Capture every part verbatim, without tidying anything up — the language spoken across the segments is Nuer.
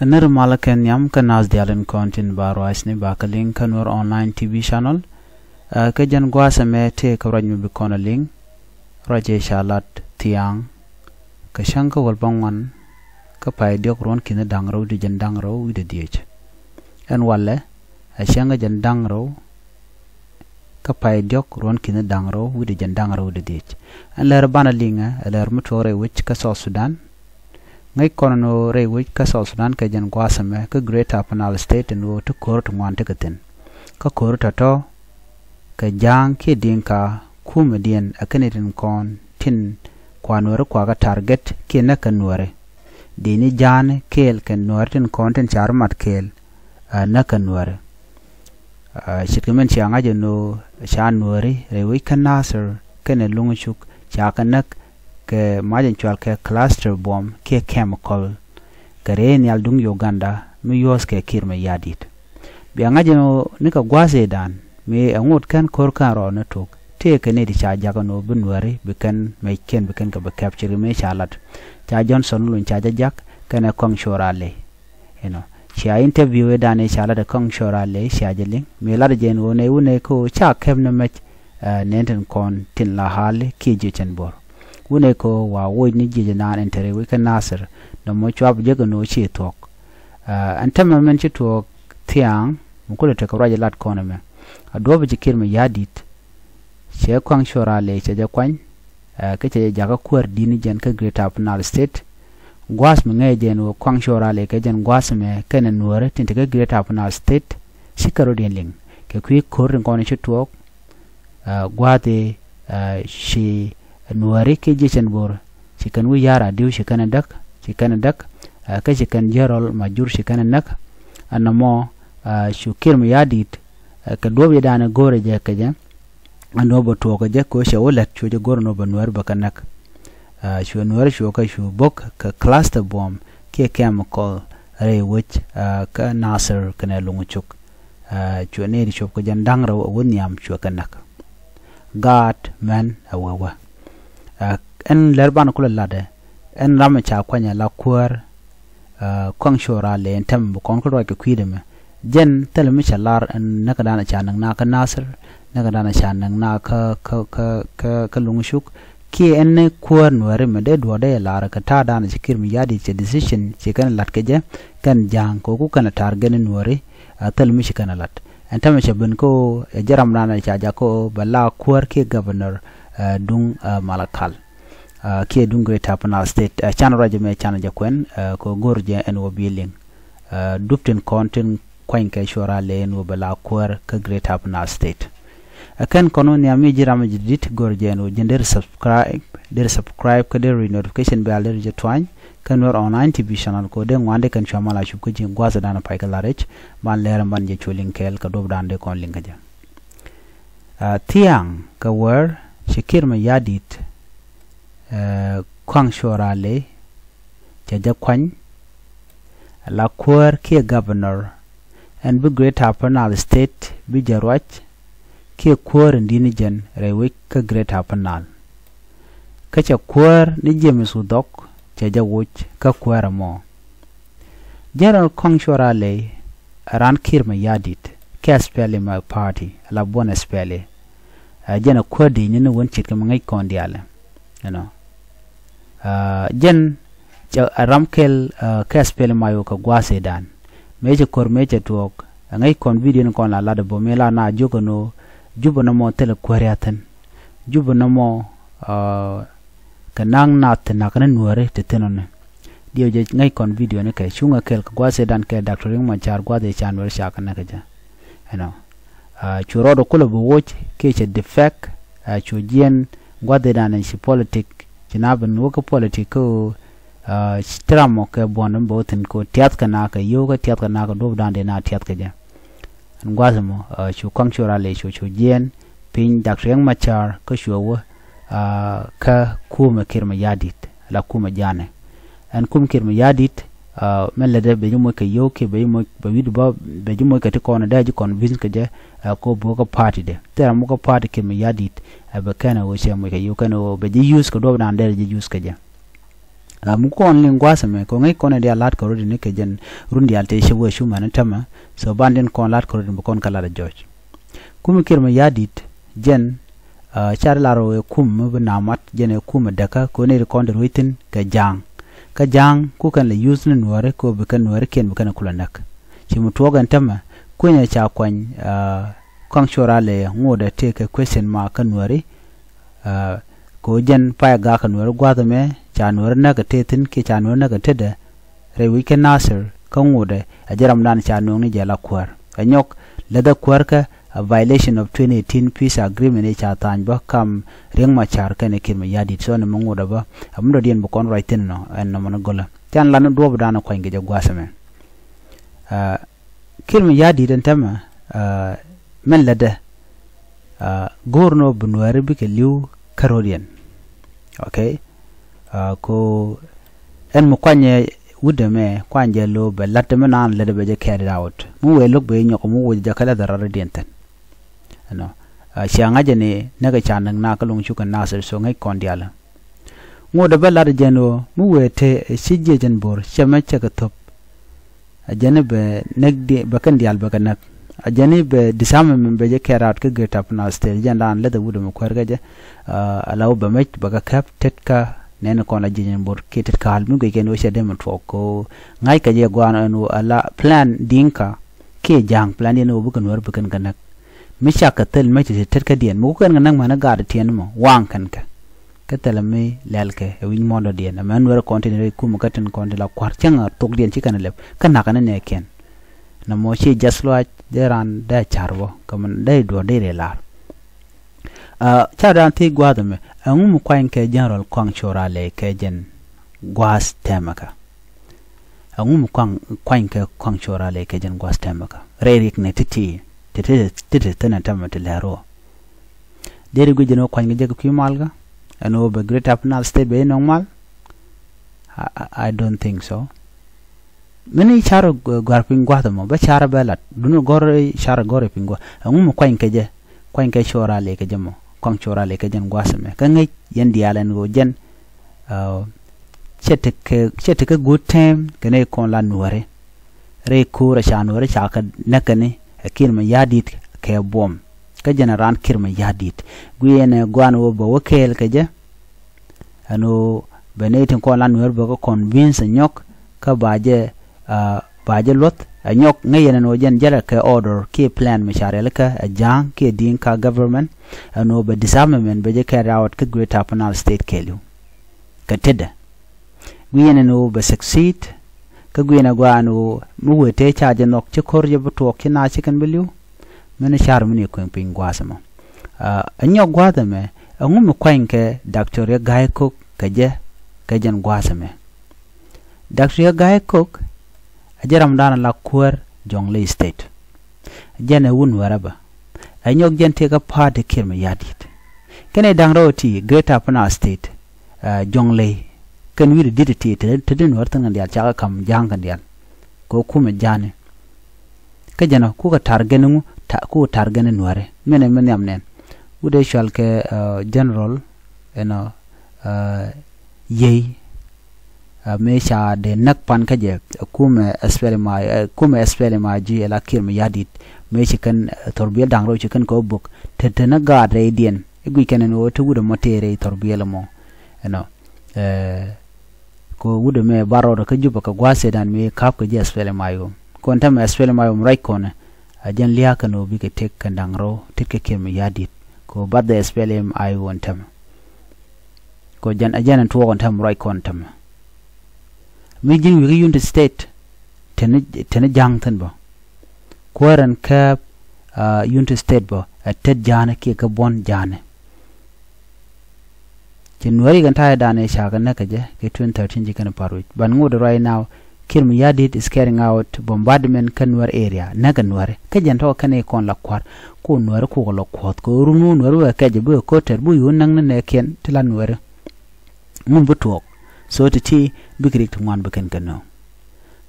Nɛr malä kɛ nhiam kä naath diaal tin kɔn tin ba ruacni ba kɛ liŋ kä Nuer Online T V channel. Ɛ, kä jɛn gua̱a̱th ɛmɛ tëë kä ruac mi bi kɔn ɛ liŋ. Ruac ëë ca lat thia̱a̱ŋ kɛ cäŋ kä wäl bäŋuan kä pay diɔ̱k ruɔ̱n ki̱ni da̱ŋ rɛw wi̱cdɛ jiɛn da̱ŋ rɛw wi̱cdɛ dhieec. Ɛn walɛ ɛ cäŋ kä jiɛn da̱ŋ rɛw kä pay diɔ̱k ruɔ̱n ki̱ni da̱ŋ rɛw wi̱cdɛ jiɛn da̱ŋ rɛw wi̱cdɛ dhieec. Ɛn lär banɛ liŋɛ ɛ lär mi tuɔɔk rɛy wec kä South Sudan. Ŋäc kɔn ni ɣöö rɛy wec kä South Sudan kɛ jɛn gua̱a̱th ɛmɛ kä Greater Upper Nile State ɛn ɣöö ti ko̱r ti ŋuan tekɛ thi̱n. Kä ko̱r tɔ̱tɔ̱ kɛ Ja̱a̱ŋ kiɛ Diŋka kumɛdiɛn ɛ kɛn i̱ tin kɔn tin kua Nuääri kua kɛ target kiɛ näk kɛ Nuääri. Dini Ja̱a̱ni kɛɛl kɛ Nuääri tin kɔn tin ca ri mat kɛɛl, ɛ, näk kɛ Nuääri. Ɛ, ce̱tkɛ min cia ŋa̱c ɛn ɣöö ca Nuääri rɛy wec kä Nasir kɛnɛ Luŋ Cuk ca kɛ näk kɛ mac in cual kɛ cluster bomb kiɛ chemical kɛ rɛy nhial duŋ Uganda mi yuɔ̱ɔ̱th kɛ Kiir Mayardit. Bia ŋa̱c ɛn ɣöö nikɛ gua̱a̱th ëëdan mi ɛ ŋot kɛn ko̱r kɛn rɔɔdni tuɔɔk tëëkɛ nɛy ti ca jakä ni ɣöö bi Nuääri bi kɛn mɛckiɛn bi kɛn kɛ bi kɛp ce̱tkɛ mëë ca lat. Ca Johnson Olony ca jɛ jak kɛnɛ Kɔaŋ Cuɔl Raley. You know, cia interview ëëdan ëë ca lat ɛ Kɔaŋ Cuɔl Raley cia jɛ liŋ mi lat jɛ ɛn ɣöö nɛy wunɛ kä ɣöö ca kɛp ni mɛc, ɛ, nɛn tin kɔn tin la hali kiɛ jiɛc ɛn Bor. Wunɛ kä ɣöö wa woc ni jiɛc ɛnan ɛn te rɛy wec kä Nasir nɔmɔ cua bi jek ɛn ɣöö ci thuɔ̱k. Ɛ, ɛn täämɛ min ci tuɔɔk thia̱a̱ŋ mi kulɛ tekɛ ruac ɛ lat kɔn ɛmɛ. A duɔ̱ɔ̱p ci Kiir Mayardit cɛ Kɔaŋ Cuɔl Raley cɛ jɛ kuany, ɛ, kä cɛ jɛ jakä kuäär di̱t ni jɛn kä Greater Upper Nile State. Gua̱a̱th mi ŋäcɛ jɛ ɛn ɣöö Kɔaŋ Cuɔl Raley kɛ jɛn gua̱a̱th ɛmɛ kɛnɛ Nuääri tin te kä Greater Upper Nile State ci kɛ rɔ̱diɛn liŋ kɛ kui̱ ko̱r tin kɔn ci tuɔɔk. Ɛ, gua̱a̱th ëë, ɛ, ci Nuääri kiɛ jiɛc ɛn Bor ci kɛn wi̱i̱ ya̱r a diw ci kɛn ɛ däk, ci kɛn ɛ däk, ɛ, kä ci kɛn General Majur ci kɛn ɛ näk. Ɛn nɔmɔ, ɛ, cu Kiir Mayardit, ɛ, kɛ duɔ̱ɔ̱p ëëdan ɛ go̱o̱rɛ jɛ kɛ jɛ. Ɛn ɣöö bɛ tuɔɔk kɛ jɛ kɛ ɣöö cɛ wä lät cuɛ jɛ go̱r ɛn ɣöö bɛ Nuääri bɛ kɛ näk. Ɛ, cuɛ Nuääri cuɛ kɛ cu bo̱k kɛ cluster bomb kiɛ chemical rɛy wec, ɛ, kä Nasir kɛnɛ Luŋ Cuk. Ɛ, cuɛ nɛy ti cop kɛ jiɛn da̱ŋ rɛw ɛ wä nhiam cuɛ kɛ näk. Gaat mɛn ɛ wee wä. Ɛ, ɛn lär banɛ kulɛ latdɛ ɛn ram ɛ ca kuany ɛ la kuäär, ɛ, Kɔaŋ Cuɔl Raley ɛn täämɛ bi kɔn kä ruac kɛ kui̱dɛ mɛ. Jɛn thilɛ mi cɛ lar ɛn näkädan ɛ ca näk na kä Nasir, näkädan ɛ ca näk na kä, kä, kä, kä, kä Luŋ Cuk. Kiɛ ɛn ni kuäär Nuääri mɛ dee duɔ̱ɔ̱r dee lar kɛ ta̱a̱dan ɛ ci Kiir Mayardit cɛ decision ci kɛn lat kɛ jɛ kɛn Ja̱a̱ŋ kɛ ɣöö ku kɛn ɛ target ni Nuääri, ɛ, thilɛ mi ci kɛn ɛ lat. Ɛn täämɛ cɛ ben kä ɣöö ɛ jɛ ramdan ɛ ca jakä ɣöö bɛ la kuäär kiɛ governor, ɛ, duŋ, ɛ, Malakal. Ɛ, kiɛ duŋ Greater Upper Nile State, ɛ, canɛ ruac ɛmɛ canɛ jɛ kuɛn, ɛ, kɛ ɣöö go̱r jɛ ɛn ɣöö bi liŋ. Ɛ, dup tin kɔn tin kuany kɛ Cuɔl Raley ɛn ɣöö bɛ la kuäär kä Greater Upper Nile State. Ɛ kɛn kɔn wä nhiam mi ji̱ ram mi ji̱ di̱t go̱r jɛ ɛn ɣöö ji̱n deri subscribe, deri subscribe kä deri notification bell deri jɛ tuany kä Nuer Online T V channel kɛ ɣöö dee ŋuan dee kɛn cua mal a cup kä ji̱ gua̱a̱th ëëdan pay kä la̱r rɛc. Man lɛr ɛn ban jɛ cu liŋ kɛɛl kɛ duɔ̱ɔ̱pdan dee kɔn liŋ kä jɛ. Ɛ, thia̱a̱ŋ kɛ wäär ci Kiir Mayardit, ɛ, Kɔaŋ Cuɔl Raley cɛ jɛ kuany la kuäär kiɛ governor ɛn bi Greater Upper Nile State bi jɛ ruac kiɛ kuäär in di̱t ni jɛn rɛy wec kä Greater Upper Nile. Kä cɛ kuäär ni James Wudhɔk cɛ jɛ woc kä kuäär ɛmɔ. General Kɔaŋ Cuɔl Raley ɛ raan Kiir Mayardit kɛ S P L M party la buɔ̱n S P L A. Ɛ, jɛn ɛ kuäär di̱t ni ni wän ce̱tkɛ mi ŋäc kɔn diaalɛ. You know. Ɛ, jɛn cɛ ɛ ram kɛl, ɛ, kɛ S P L M I O kɛ gua̱a̱th ëëdan. Mëë cɛ ko̱r mëë cɛ tuɔɔk ɛ ŋäc kɔn video ni kɔn la lat ɛ bä mëë la na jiök ɛn ɣöö Jubɛ nɔmɔ thilɛ kuäär ya̱thi̱n. Jubɛ nɔmɔ, ɛ, kɛ na̱a̱ŋ nath ti na̱k ni Nuääri ti thi̱n ɔni. Diɛw jɛ ŋäc kɔn video ni kɛ cuŋɛ kɛl kɛ gua̱a̱th ëëdan kɛ Doctor Riek Machar gua̱a̱th ëë ca Nuääri ca kɛ näk kɛ jɛ. You know. Ɛ, cu rɔɔdɛ kulɛ bi woc kiɛ cɛ defect, ɛ, cu jiɛn gua̱a̱th ëëdan ci politic ci na ben wä kä politic kä ɣöö, ɛ, ci ti ram mɔ kɛ buɔ̱n mi bɛ wä thi̱n kɛ ɣöö tiath kɛ na kɛ yio̱w kä tiath kɛ na kɛ duɔ̱ɔ̱pdan dee na tiath kɛ jɛ. Ɛn gua̱a̱th ɛmɔ, ɛ, cu Kɔaŋ Cuɔl Raley cu cu jiɛɛn piny Doctor Riek Machar kä cuɛ wä, ɛ, kä kumɛ Kiir Mayardit la kumɛ Ja̱a̱ŋ. Ɛn kumɛ Kiir Mayardit, ɛ, mɛn lätdɛ bɛ ji̱ moc kɛ yio̱w kiɛ bɛ ji̱ moc bɛ wi̱cdu bä bɛ ji̱ moc kɛ ti kɔn dee ji̱ convince kɛ jɛ, ɛ, kɛ ɣöö bi wä kä party dɛ. Thilɛ ram wä kä party Kiir Mayardit, ɛ, bɛ kɛn ɛ ɣöö cɛ moc kɛ yio̱w kɛn ɛ ɣöö bɛ ji̱ use kɛ duɔ̱ɔ̱pdan dee ji̱ use kɛ jɛ. Aa, mi kɔn liŋ gua̱a̱th ɛmɛ kɛ ŋäc kɔn ɛ diaal la̱t kɛ rɔ̱diɛn ni kɛ jɛn run diaal tëë cɛ wee cu mɛn tämɛ. So ban diɛn kɔn la̱t kɛ rɔ̱diɛn bi kɔn kɛ la̱t ɛ jɔc. Kumi Kiir Mayardit jɛn, aa, car lar ɛ kum mi bi namat jɛn ɛ kum ɛ däkä kɛ ɣöö nɛy ti kɔn ti ruec thi̱n kɛ ja̱a̱ŋ. Kä ja̱a̱ŋ ku kɛn lɛ yuth ni nuääri kɛ ɣöö bi kɛn nuääri kiɛn bi kɛn ɛ kulɛ näk. Ci mi tuɔɔk ɛn tämɛ kuinyɛ ca kuany, aa, kɔaŋ cor a lɛ ŋot ɛ tëë kɛ question mark kä nuääri. Aa, kɛ ɣöö jɛn pay a gak kɛ nuääri gua̱a̱th ɛmɛ ca nuääri näk ɛ tëë thi̱n kiɛ ca nuääri näk ɛ tetdɛ. Rɛy wi̱c kä Nasir kä ŋotdɛ a jɛ ramdan ca nööŋni jɛ la kuäär. Ɛ nyɔk lätdä kuäär kä a violation of twenty eighteen peace agreement i̱ ca tha̱a̱ny bä kam Riek Machar kɛnɛ Kiir Mayardit. So ni mi ŋotdɛ bä a mi dɔ̱diɛn bi kɔn ruac thi̱n nɔ ɛn nɔmɔ ni gölä. Can lat ni duɔ̱ɔ̱pdan kuany kɛ jɛ gua̱a̱th ɛmɛ. Aa, Kiir Mayardit ɛn tämɛ, aa, min lätdɛ, aa, go̱o̱r ni ɣöö bi nuääri bikɛ li̱w kä rɔ̱diɛn. Okay. Aa, ko ɛn mi kuanyɛ wut ɛmɛ kuany jɛ lo̱o̱ bɛ la̱t ɛmɛ naan lätdɛ bɛ jɛ carried out. Mi wëë lo̱k bɛ nyɔk mi woc jɛ kä lätdɛ rɔ̱diɛn thi̱n. Ɛnɔ, aa, cia ŋa̱c ɛn i̱ näk ɛ ca näk naath kä luŋ cukɛ Nasir, so ŋäc kɔn diaal. Ŋot ɛ bä lat ɛ jɛn ɣöö mi wëë te ɛ ci jiɛc ɛn bo̱r cɛ mɛ cɛ kɛ thöp. Ɛ jɛn i̱ bɛ näk di bɛ kɛn diaal bɛ kɛ näk. Ɛ jɛn i̱ bɛ disarmament bɛ jɛ carried out kä Greater Upper Nile State, jɛn daan lätdɛ wut ɛmɛ kuäär kä jɛ. Aa, ala wä bɛ mec bɛ kɛ käp tetkä nɛn kɔn la jiɛc ɛn bo̱r kiɛ tetkä al mi guic kɛn ɣöö cɛ dee mi tuɔɔk kɛ ɣöö ŋa̱ckɛ jɛ gua̱a̱n ɛn ɣöö ala plan Dinka kiɛ ja̱a̱ŋ plan diɛn ɣöö bikɛ nuäär bikɛn kɛ näk. Mi cakɛ thil mec ti tetkädiɛn mi ku kɛn kɛ näk mɛn ɛ gaat tiɛn mɔ waŋ kɛn kɛ. Kä thilɛ mi lɛlkɛ ɛ wi̱c muɔ̱ɔ̱ndɔdiɛn ɛmɛ nuɛr kɔn tin rɛy kumɛ kä tin kɔn tin la kua̱r cäŋ a thokdiɛn ci kɛn a lɛp kä nakä ni nɛɛkiɛn. Nɔmɔ ci jath luaac dee raan dee a ca̱r bä kä min dee duɔ̱ɔ̱r dee rɛy la̱r. Aa, ca̱r daan thiec gua̱a̱th ɛmɛ ɛŋu mi kuany kɛ General Kuaŋ Cor Alɛ kɛ jɛn gua̱a̱th tɛmɛ kä. Ɛŋu mi kuaŋ kuany kɛ Kuaŋ Cor Alɛ kɛ jɛn gua̱a̱th tɛmɛ kä rɛy riɛk ni ti̱ti̱ ti ti ti ti thin ɛ tɛmɛ ti lɛr ɣöö deri guic jɛn ɣöö kuany kɛ jɛ kɛ kui̱ mal kä ɛn ɣöö bɛ Greater Upper Nile State bɛ inɔŋ mal. I, I, I don't think so. Mini car, uh, gɔ̱a̱r piny gua̱th ɛmɔ bä car bɛ lat duni gɔ̱r car gɔ̱r piny gua̱th. Ɛŋu mi kuany kɛ jɛ kuany kɛ Cor Alɛ kɛ jɛ mɔ Kuaŋ Cor Alɛ kɛ jɛn gua̱th ɛmɛ kä ŋäc yɛn diaal ɛn ɣöö jɛn, uh, cɛ tekɛ cɛ tekɛ good time kɛ nɛy kɔn la nuääri. Rɛy ko̱o̱r a ca nuääri ca kɛ näk kɛn ɛ Kiir Mayardit kɛ buɔ̱m. Kä jɛn a raan Kiir Mayardit guiɛnɛ gua̱a̱n ɣöö bɛ wä kɛɛl kɛ jɛ. Ɛn ɣöö bɛ nɛy tin kɔn la nuääri bɛ kɛ convince ɛ nyɔk kä ba jɛ, ah, ba jɛ luɔth ɛ nyɔk ŋäc yɛn ɛn ɣöö jɛn jälɛ kɛ order kiɛ plan mi ca rialikä ɛ ja̱a̱ŋ kiɛ Dinka government. Ɛn ɣöö bɛ disarmament bɛ jɛ carried out kä Greater Upper Nile State kɛɛliw. Kɛ tetdɛ guiɛn ɛn ɣöö bɛ succeed. Kä guiɛn ɛ gua̱a̱n ɣöö mi wëë tëë ca jɛ nhɔk ci ko̱r jɛ bi tuɔɔk ci naath ci kɛn bi li̱w. Min car min i̱ kueŋ piny gua̱a̱th ɛmɔ. Ah, ɛ nyɔk gua̱a̱th ɛmɛ ɛŋu mi kuany kɛ Doctor Riek Gai Kok kɛ jɛ kɛ jɛn gua̱a̱th ɛmɛ. Doctor Riek Gai Kok ɛ jɛ ramdan la kuäär Jonglei State. Jɛn ɛ wun wɛrɛ bä ɛ nyɔk jɛn tëë kä party Kiir Mayardit. Kɛn ɛ da̱ŋ rɛw ti Greater Upper Nile State, ah, Jonglei kɛn wi̱i̱ ti di̱t ti te te di nuäär thi̱n kɛn diaal cakɛ ka̱m ja̱a̱ŋ kɛn diaal. Kɛ kumɛ ja̱a̱ni kä jɛn ɔ kukɛ tar gɛn ŋu kukɛ tar gɛn nuääri min ɛ mi nhiam nɛn. Wut ɛ cual kɛ, ah, general ɛnɔ, ah, Yei. Ah, mëë ca dee näk pan kä jɛ, ah, kumɛ S P L M I, ah, kumɛ S P L M I G ɛ la Kiir Mayardit. Mëë ci kɛn, ah, thɔrbiɛl da̱ŋ rɛw ci kɛn kɛ wä bök te te ni gaat rɛydiɛn i̱ guic kɛn ɛn ɣöö te wut ɛmɔ tëë rɛy thɔrbiɛl ɛmɔ. Ɛnɔ, eh, kɛ wut ɛmɛ bar rɔɔdɛ kä Jubɛ kɛ gua̱a̱th cɛ dan mëë ka̱p kɛ jɛ S P L M I O. Kɔn tɛmɛ S P L M I O mi ruac kɔnɛ a jɛn lia̱a̱ kɛn ɣöö bikɛ tëk kɛn da̱ŋ rɛw tet kɛ Kiir Mayardit kɛ ɣöö bath S P L M I O ɛn tɛmɛ. Kɛ jɛn a jɛn ɛn tuɔɔk ɛn tɛmɛ ruac kɔn tɛmɛ. Mi ji̱n wi̱i̱ kä Unity State teni teni ja̱a̱ŋ thi̱n bä. Kuäär ɛn kääp, ah, Unity State bä ɛ tet ja̱a̱ni kiɛ kä buɔ̱n ja̱a̱ni. Ci nuääri kɛn ta̱a̱ dan ɛ cakɛ näk kɛ jɛ kɛ twenty thirteen ci kɛn pa̱r wi̱c. Ban ŋot right now, Kiir Mayardit is carrying out bombardment kä Nuer area, näk kɛ nuääri. Kä jɛn tɔ̱ kɛn i̱ kɔn la kua̱r, ku nuääri kukɛ lɔ kuɔ̱th, kɛ run wun nuääri wä kɛc jɛ bikɛ ko̱tɛr, bu yun näk ni nɛɛkiɛn ti la nuääri. Ŋum bi tuɔɔk. So ti ti bikɛ rik ti ŋuan bi kɛn kɛ nööŋ.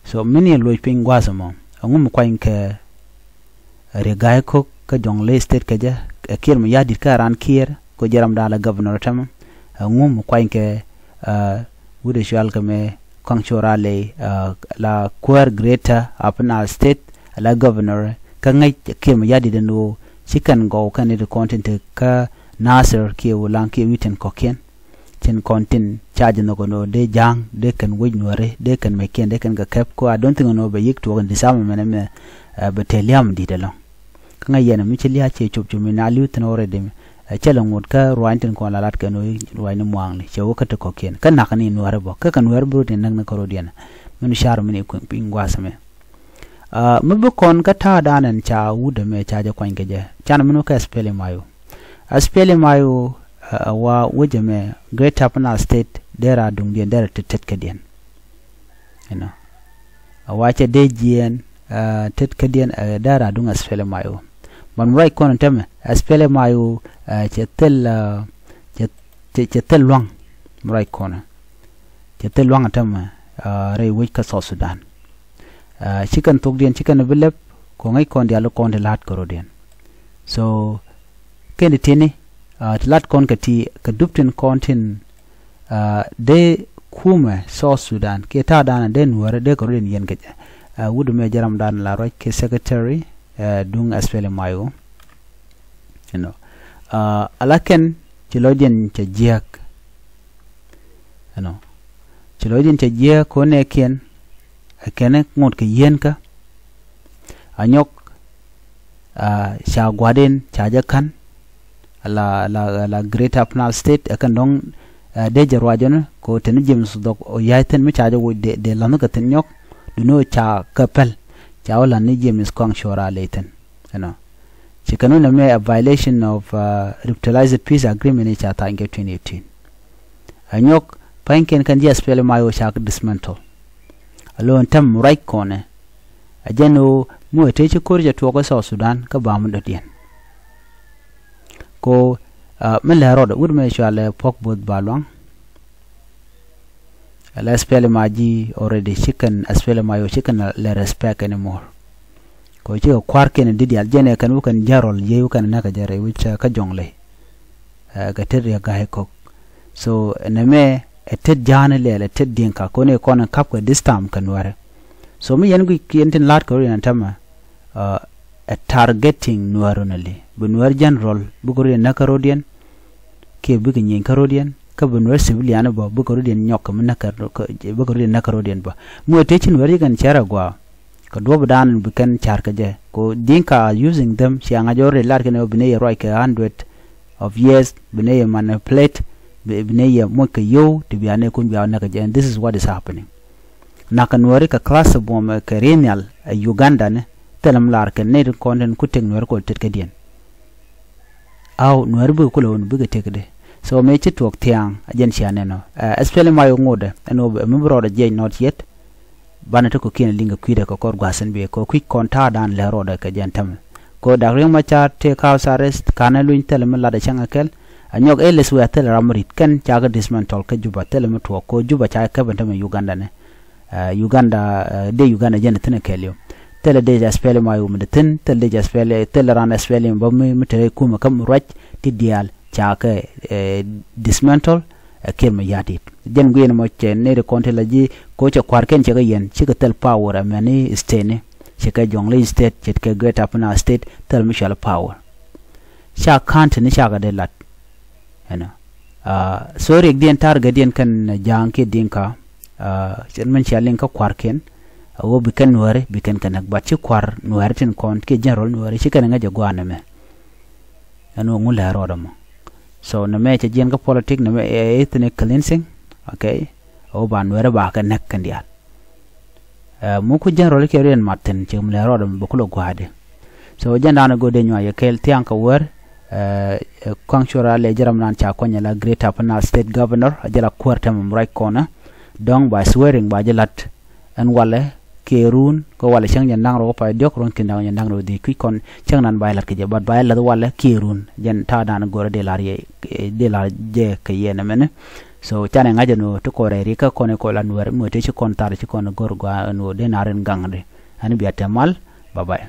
So min yɛ luɔc piny gua̱a̱th ɛmɔ, ɛŋu mi kuany kɛ Riek Gai Kok kä Jonglei State kɛ jɛ, ɛ Kiir Mayardit kä raan Kiir, kɛ jɛ ram da̱a̱n la governor tämɛ, ɛŋu mi kuany kɛ, ah, wut ɛ cual kɛ mɛ Kɔaŋ Cuɔl Raley, la kuäär Greater Upper Nile State, la governor, kä ŋäc Kiir Mayardit ɛn ɣöö ci kɛn gɔw kɛn nɛy ti kɔn tin te kä Nasir kiɛ Ulaŋ kiɛ wi̱i̱ tin kɔ̱kiɛn. Tin kɔn tin ca ji̱ nhɔk ɛn ɣöö dee ja̱a̱ŋ, dee kɛn wec Nuääri, dee kɛn mɛckiɛn, dee kɛn kɛ kɛp, kɛ ɣöö I don't think ɛn ɣöö bɛ yiëk tuɔɔk in disarmament ɛmɛ, bɛ te lia̱a̱m di̱t ɛlɔ̱ŋ. Kä ŋäc yɛn mi ci lia̱a̱ ciɛ cop cop mi na li̱w thi̱n already. Cɛ lɛ ŋot kä ruaacni tin kɔn la lat kɛn ɣöö ruaacni muaŋni cɛ wä kä ti kɔ̱kiɛn kä nakä ni Nuääri bä kä kɛ Nuääri bi rot in näk ni kärɔ̱diɛn. Min car min i̱ kui̱ piny gua̱a̱th ɛmɛ. Mi bi kɔn kä ta̱a̱dan ɛn ca wut ɛmɛ ca jɛ kuany kɛ jɛ, can min wä kä SPLM-IO. SPLM-IO, ɛ wa wec ɛmɛ Greater Upper Nile State derɛ a duŋdiɛn, derɛ tetkädiɛn. Ɛnɔ, a wa cɛ dee jiɛɛn tetkädiɛn, derɛ a duŋ SPLM-IO. But mi ruac kɔn tämɛ SPLM-IO cɛ thil, cɛ thil lua̱ŋ. Mi ruac kɔn cɛ thil lua̱ŋ tämɛ rɛy wec kä South Sudan. Ci kɛn thokdiɛn ci kɛn bi lɛp kɛ ŋäc kɔn diaal kɔn ti la̱t kärɔ̱diɛn. So kɛn ti ti̱ni ti lat kɔn kɛ ti kɛ dup tin kɔn tin dee kumɛ South Sudan kiɛ ta̱a̱dan dee Nuääri dee kärɔ̱diɛn yɛn kɛ jɛ. Wut ɛmɛ jɛ ramdan la ruac kiɛ secretary duŋ SPLM-IO. Ɛnɔ, ala kɛn ci lɔcdiɛn cɛ jiääk. Ɛnɔ, ci lɔcdiɛn cɛ jiääk kɛ ɣöö nɛɛkiɛn ɛ kɛn ŋot kɛ yieenkä. Anyɔk ca gua̱diɛn ca jɛ ka̱n la, la, la Greater Upper Nile State ɛ kɛn dɔ̱ŋ dee jɛ ruacɔni kɛ ɣöö teni James Dhok ɔ ya̱c thi̱n mi ca jɛ woc dee la̱nh kɛ thi̱n nyɔk. Duŋni ɣöö ca kɛ päl ca wä la̱th ni James Kɔaŋ Cuɔl Raley thi̱n. Ɛnɔ, ci kɛn wä nɛmɛ a violation of revitalized peace agreement i̱ ca tha̱a̱ny kɛ twenty eighteen. Anyɔk pa̱nykiɛn kɛn ji̱ SPLM-IO ca kɛ dismantle. Alo̱n täm ruac kɔnɛ a jɛn ɣöö mi wä tëë ci ko̱r jɛ tuɔɔk kä South Sudan kä bam dɔ̱diɛn. Ko mi lɛ rɔɔdɛ wut mɛ cualɛ puɔ̱k bo̱th ba luaŋ. Ala SPLM-IG already ci kɛn SPLM-IO ci kɛn lɛ respect anymore. Ko ci kɛ kua̱rkiɛn in di̱t diaal jɛn ɛ kɛn wä kɛn jɛn rɔl yiey wä kɛn näk kɛ jɛ rɛy wec kä Jɔŋley. Kɛ tet Riek Gai Kok. So nɛmɛ ɛ tet ja̱a̱ni lɛɛl ɛ tet Dinka kɔn i̱ kɔn in ka̱p kɛ this time kɛ Nuääri. So mi yɛn guic kiɛn tin la̱t kɛ rɔ̱diɛn ɛn tämɛ ɛ targeting Nuäär only. Bi Nuäär general bikɛ rɔ̱diɛn näk kärɔ̱diɛn kiɛ bikɛ nyieny kärɔ̱diɛn kä bi Nuäär civilian bä bikɛ rɔ̱diɛn nyɔk kɛ mi näk kärɔ̱diɛn bä. Mi wä tëë ci Nuäär ci kɛn cär agɔaa kɛ duɔ̱pdan bi kɛn ca̱r kɛ jɛ kɛ ɣöö Dinka are using them. Cia ŋa̱c already lar kɛn ɣöö bi nɛy yɛ ruac kɛ hundred of years, bi nɛy yɛ manipulate, bi nɛy yɛ moc kɛ yio̱w ti bia nɛy kun bia wä näk kɛ jɛ. And this is what is happening. Nakä Nuääri kɛ class buɔ̱m kɛ ri̱i̱n nhial ɛ Uganda ni thilɛ mi lar kɛn nɛy ti kɔn tin ku tëk Nuääri kɔn tetkädiɛn. Aw Nuääri bikɛ kulɛ wä ni bikɛ tëkdɛ. So mëë ci tuɔɔk thia̱a̱ŋ a jɛn cia nɛn ɔ SPLM-IO ŋotdɛ ɛn ɣöö mi bi rɔɔdɛ jiɛc not yet. Banɛ ti kɔ̱kiɛn liŋ kɛ kui̱dɛ kɛ kɔr gua̱a̱th in biɛ kɛ kui̱c kɔn ta̱a̱dan lɛ rɔɔdɛ kɛ jɛn tämɛ. Kɛ dak Riek Machar tëë house arrest ka̱n ɛ luny thilɛ mi latdɛ cäŋ ɛ kɛl. Anyɔk ɛ leth wɛɛ thilɛ ram mi ri̱t kɛn cakɛ dismantle kä Juba thilɛ mi tuɔɔk kɛ Juba ca käp ɛn tämɛ Uganda ni. Uganda dee Uganda jɛn ɛ thi̱n ɛ kɛl yom. Thilɛ dee SPLM-IO mi dee thi̱n thilɛ dee SPLM thilɛ ran SPLM bä mi mi te rɛy kumɛ kä mi ruac ti diaal cakɛ dismantle. Ɛ Kiir Mayardit jɛn guiɛn mɔ cɛ nɛy ti kɔn ti la ji̱ ko cɛ kua̱rkiɛn cɛ kɛ yɛn cikɛ thil power ɛmɛni state ni. Cɛ kɛ Jɔŋley state cɛ kɛ Greater Upper Nile state thil mi cɔal power. Ca ka̱n ti ni cakɛ dee lat. Ɛnɔ, so riɛkdiɛn targetdiɛn kɛn ja̱a̱ŋ kiɛ Dinka. Cɛ min cia liŋ kä kua̱rkiɛn a ɣöö bi kɛn Nuääri bi kɛn kɛ näk but ci kua̱r Nuääri tin kɔn kiɛ general Nuääri ci kɛn ŋäc ɛ gua̱a̱n ɛmɛ. Ɛn ɣöö ŋu lɛ rɔɔdɛ mɔ. So nɛmɛ cɛ jiɛn kä politic nɛmɛ ɛ ethnic cleansing. Okay. Ɛ ɣöö ba Nuääri ba kɛ näk kɛn diaal. Ɛ mi ku general kiɛ riɛn mat thi̱n cɛ mi lɛ rɔɔdɛ mɔ bɛ kulɛ gua̱a̱dɛ. So jɛn da̱a̱n ɛ go̱o̱dɛ nyuac ɛ kɛɛl thia̱a̱ŋ kɛ wäär. Ɛ Kɔaŋ Cuɔl Raley jɛ ram nan ca kuany ɛ la Greater Upper Nile State Governor a jɛ la kuäär tɛmɛ mi ruac kɔnä. Dɔ̱ŋ ba swearing ba jɛ la̱t ɛn walɛ kiɛ run kä walɛ cäŋ jɛ naŋ rɔ kä pay diɔ̱k run kiɛ naŋ jɛ naŋ rɔ dhiec kui̱c kɔn cäŋ nan ba jɛ la̱t kɛ jɛ but ba jɛ la̱t walɛ kiɛ run jɛn ta̱a̱ da̱a̱n ɛ go̱o̱rä dee la̱r jɛ kɛ yɛn ɛmɛni. So canɛ ŋa̱c ɛn ɣöö ti kɔn rɛy rikä kɔn i̱ kɔn la Nuäär mi wä tëë ci kɔn thar ci kɔn go̱r gɔaa ɛn ɣöö dee na rin gaŋdi. Ɛn bia tɛm mal. Bye bye.